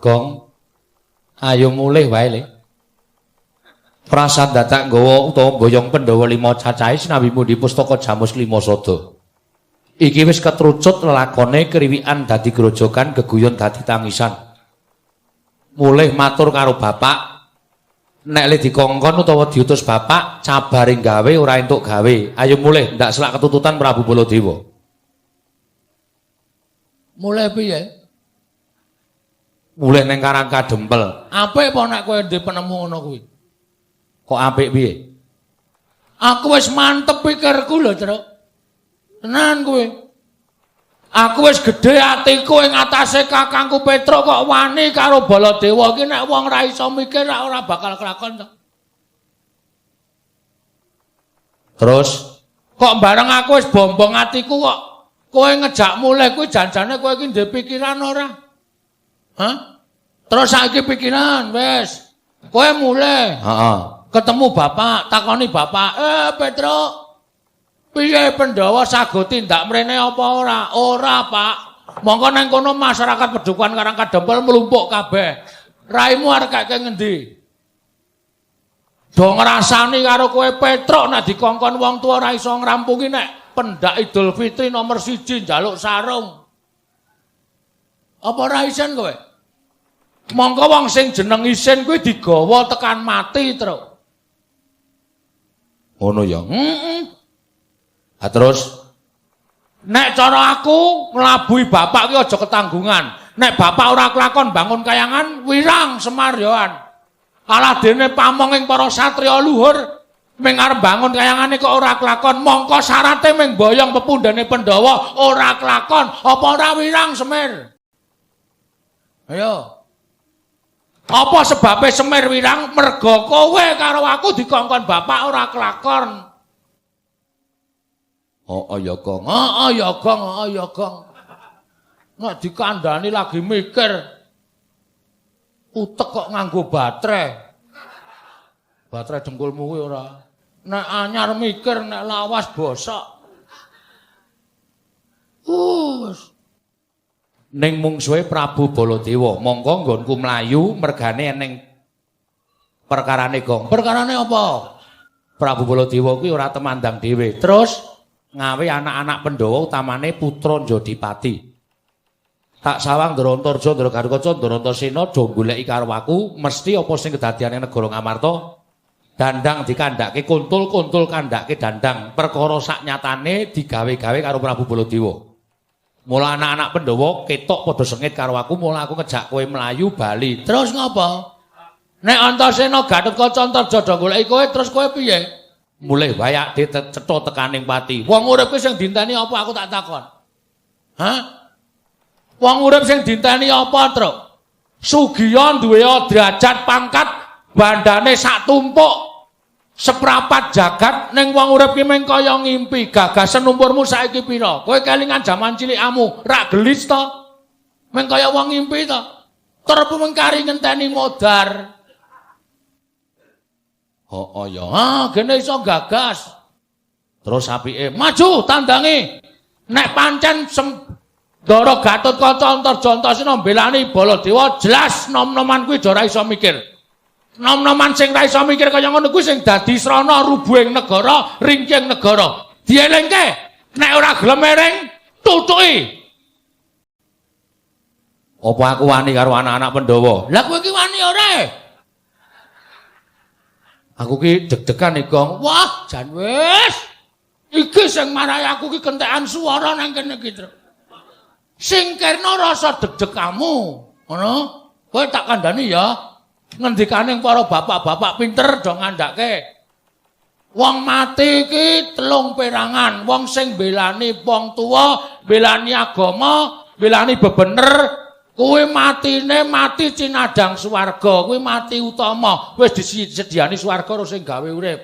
Gong, ayo mulih wae le. Prasan dadak nggawa utawa mboyong Pandhawa 5 cacahe sinambi pundi pustaka Jamus 5 sada. Iki wis ketrucut lelakone kriwikan dadi grojogan, geguyon dadi tangisan. Mulih matur karo bapak, nek le dikongkon utawa diutus bapak, cabare gawe ora entuk gawe. Ayo mulih, ndak selak ketututan Prabu Baladewa. Mulih piye? Mulih ning Karang Kadempel. Apik apa nek kowe ndek penemu ngono kuwi? Kok apik piye? Aku wis mantep pikirku lho, Truk. Tenan kowe. Aku wis gedhe atiku ing atase kakangku Petruk kok wani karo Baladewa iki nek wong ra iso mikir ora bakal kelakon to. Terus kok bareng aku wis bombong atiku kok kowe ngejak mulih kuwi janjane kowe iki ndek pikiran ora? Hah? Terus saiki pikiran wis. Kowe mulih. Heeh. Ketemu bapak, takoni bapak, Petruk, piye Pandhawa sago tindak mrene apa ora? Ora, Pak. Mongko nang kono masyarakat pedukuhan Karang Kadempel mlumpuk kabeh. Raimu arep kake ngendi? Do ngrasani karo kowe Petruk nek dikongkon wong tuwa ora iso ngrampungi nek pendak Idul Fitri nomor 1 njaluk sarung. Apa ora isin kowe? Mongko wong sing jeneng isin kuwi digawa tekan mati, Truk. Ngono ya. Heeh. Ha terus nek cara aku nglabuhi bapak ki aja ketanggungan. Nek bapak ora kelakon bangun kayangan wirang Semar yoan. Aladene pamong ing para satriya luhur ming arep bangun kayangane kok ora kelakon, mongko syarate ming boyong pepundhene Pandhawa ora kelakon, apa ora wirang Semir? Ayo. Apa sebabe Semir wirang? Merga kowe karo aku dikongkon bapak ora kelakon. Oh, ya Gong. Heeh ya Gong, heeh ya Gong. Nek dikandani lagi mikir utek kok nganggo baterai. Baterai dengkulmu kuwi ora. Nek anyar mikir, nek lawas bosok. Wes. Ning mungsuhe Prabu Baladewa, mongko nggonku mlayu mergane eneng perkarane Gong. Perkarane apa? Prabu Baladewa kuwi ora temandang dhewe. Terus ngawe anak-anak Pandhawa utamane putra Njodipati. Tak sawang Ndara Antarja, Ndara Garukaca, Ndara Antasena do goleki karo aku, mesti apa sing kedadian ing negara Ngamarta. Dandang dikandhake kuntul, kuntul kandhake dandang. Perkara sak nyatane digawe-gawe karo Prabu Baladewa. Mula anak-anak Pandhawa ketok padha sengit karo aku, mula aku ngejak kowe mlayu bali. Terus ngapa? Nek Antasena Gatotkaca Antarja do goleki kowe, terus kowe piye? Mulih wae ade cetha tekaning pati. Wong urip kuwi sing dinteni apa aku tak takon? Hah? Wong urip sing dinteni apa, Truk? Sugiya duwe derajat pangkat bandane sak tumpuk seprapat jagat, ning wong urip ki mung kaya ngimpi. Gagasen umurmu saiki pira? Kowe kelingan jaman cilikamu, rak gelis to? Mung kaya wong ngimpi to. Terus mung kari ngenteni modar. Oh, ya. Ah, gene iso gagas. Terus apike maju tandangi. Nek pancen Ndara Gatotkaca Antarja Antasena mbelani Baladewa, jelas nom-noman kuwi ora iso mikir. Nom-noman sing ra iso mikir kaya ngono kuwi sing dadi srana rubuhing negara, ringking negara. Dielingke, nek ora gelem ering, tutuki. Apa aku wani karo anak-anak Pandhawa? Lah kowe iki wani ora? Aku ki deg-degan iki, Gong. Wah, jan wis. Iki sing marai aku ki kentekan suara nang kene iki, Truk. Singkirna rasa deg-deganmu, ngono. Kowe tak kandhani ya. Ngendikane para bapak-bapak pinter do ngandhake. Wong mati iki 3 perangan, wong sing mbelani wong tuwa, mbelani agama, mbelani bebener, kuwi matine mati cinadang swarga, kuwi mati utama. Wis disediani swarga karo sing gawe urip.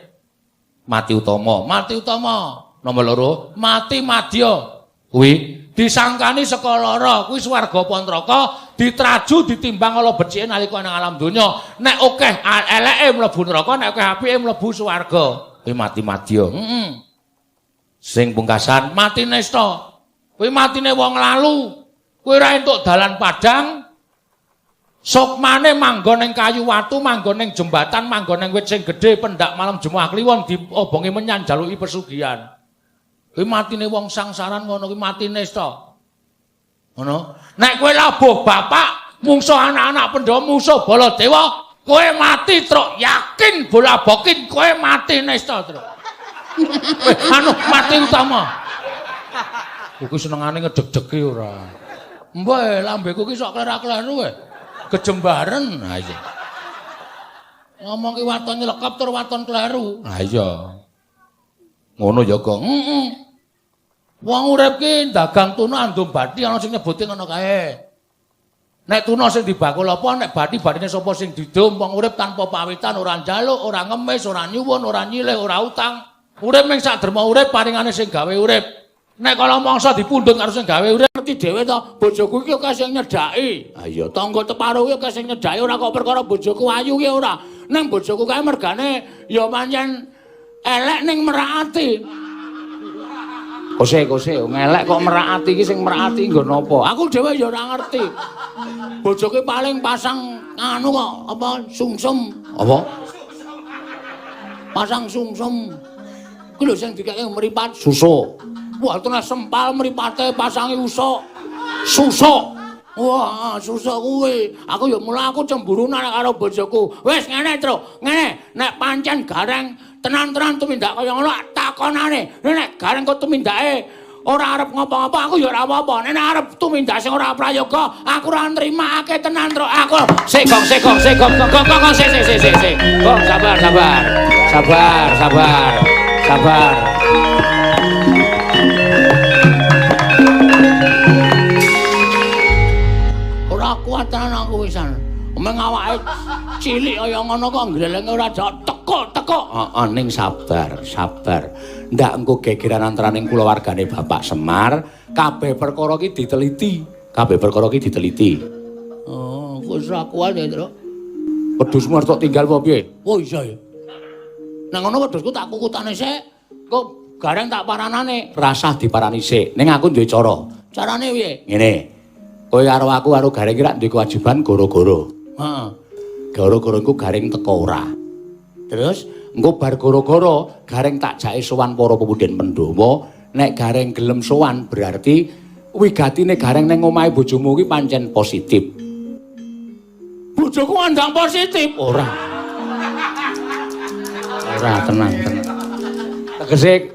Mati utama, mati utama. Nomor 2, mati madya. Kuwi disangkani saka lara, kuwi swarga apa neraka, diteraju ditimbang ala becike nalika nang alam donya. Nek akeh eleke mlebu neraka, nek akeh apike mlebu swarga. Kuwi mati madya. Heeh. Sing pungkasan mati nesta. Kuwi matine wong lalu. Kuwi ora entuk dalan padang. Sukmane manggon ning kayu watu, manggon ning jembatan, manggon ning wit sing gedhe, pendak malam Jemuah Kliwon diobongi menyan jaluki pesugihan. Kuwi matine wong sangsaran ngono kuwi matine to. Ngono. Nek kowe labuh bapak, mungsuh anak-anak Pandhawa, musuh Baladewa, kowe mati truk, yakin bola bokin kowe mati nesta truk. Anu mati utama. Kuwi senengane ngedeg-degi ora. Mbah, lambeku ki sok kleru-kleru kowe. Kejembaren. Ha iya. Ngomong ki waton nyelekap tur waton kleru. Ha iya. Ngono ya, Gong. Heeh. Wong urip ki dagang tuna andum bathi ana sing nyebuti ngono kae. Nek tuna sing dibakul apa, nek bathi-bathine sapa sing didum, wong urip tanpa pawitan, ora njaluk, ora ngemis, ora nyuwun, ora nyilih, ora utang. Urip ming sak derma urip paringane sing gawe urip. Nek kala mangsa dipundhut karo sing gawe urip ngerti dhewe to, bojoku iki akeh sing nyedhaki. Ha iya, tangga teparo kuwi akeh sing nyedhaki ora kok perkara bojoku ayu ki ora. Ning bojoku kae mergane ya pancen elek ning merak ati. Kose-kose ngelek kok merak ati iki sing merak ati nggo napa? Aku dhewe ya ora ngerti. Bojoku paling pasang anu kok apa sungsum. Apa? Pasang sungsum. Kuwi lho sing dikeke mripat susuk. Wah, tenan sempal mripate pasangi usuk. Susuk. Wah, susuk kuwi. Aku ya mula aku cemburu nek karo bojoku. Wis ngene, Tru. Ngene, nek pancen gareng tenan-tenan tumindak kaya ngono takonane. Nek gareng kok tumindake ora arep ngopo-ngopo, aku ya ora apa-apa. Nek arep tumindak sing ora prayoga, aku ora nrimakake tenan, Tru. Aku sik gong, sik gong, sik gong, gong, gong, sik sik sik sik. Gong, sabar, sabar. Sabar, sabar. Sabar. Ora kuat tenan aku wisan. Meng awake cilik kaya ngono kok nglelenge ora jok tekuk-tekuk. Heeh, ning sabar, sabar. Ndak engko gegeran antaraning kulawargane Bapak Semar, kabeh perkara iki diteliti. Kabeh perkara iki diteliti. Oh, wis ora kuat ya, Tru. Wedhusmu arep tok tinggal apa piye? Oh iya ya. Nang ngono wedhusku tak kukutane sik, kok gareng tak paranane. Rasah diparani sik. Ning aku duwe cara. Carane piye? Ngene. Kowe karo aku karo gareng iki rak duwe kewajiban goro-goro. Heeh. Goro-goro iku gareng teko ora. Terus engko bar goro-goro gareng tak jake sowan para pepundhen Pandhawa. Nek gareng gelem sowan berarti wigatine gareng ning omahe bojomu iki pancen positif. Bojoku andang positif? Ora. Ora, tenang, tenang. Tegese